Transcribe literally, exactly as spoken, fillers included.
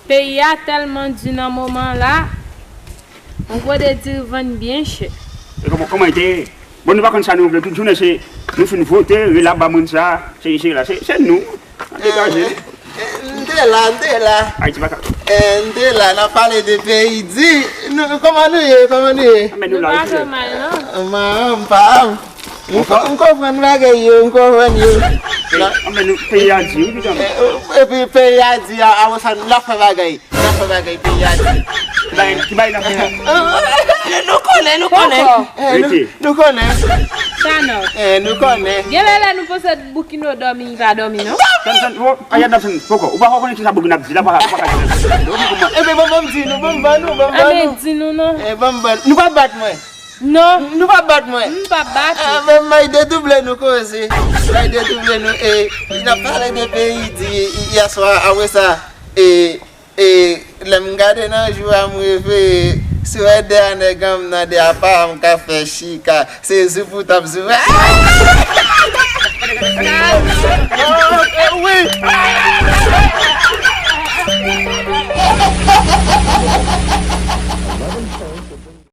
Peyi a tèlman di nan moman la, yon gwo de diri vann byen chè. E kòman, kòman e te ye? Bon, nou pa konn sa nou vle, tout jounen se nou fin vote, rele ap ba moun sa, se isi la, se, se nou. Degaje. M te la, m te la. Ayiti pa ka. M te la, n ap pale de peyi di. Nou, kòman nou ye, kòman nou ye? Anben nou la, Nou pa wi. fè mal non. Manman, m pa. M ko- m konprann bagay yo, m konprann yo. Anben nou, peyi a di, wi, pitan. Epi peyi a di a, a sa n ap fè bagay. N ap fè bagay peyi a di. Ki bay, ki bay la fè? Nou konnen, nou konnen. Poko. Eh, nou- Rete. Nou konnen. Sa non. Eh, nou konnen. Gen lè lè nou panse Boukino dòmi, li pa dòmi non. Tann, tann, wo, aya, tann, tann, poko. Ou pa konnen ki sa Boukino ap di la, pa, pa ka di. Epi bon, bon, m di nou, bon, m ban nou, bon, m ban Anben nou. Di nou non. Eh, bon, m ban nou. Nou pa bat mwen. Non, Nou pa bat mwen. m pa bat ou. Ah, men may dedouble nou koze. May dedouble nou. E, n ap pale de peyi di yè swa, apre sa, e, e, lè m gade nan jou a, m reveye. Si w wè de a nèg an, m nan de a pa, m ka fè chika. Se zou pou t ap zou. Ah!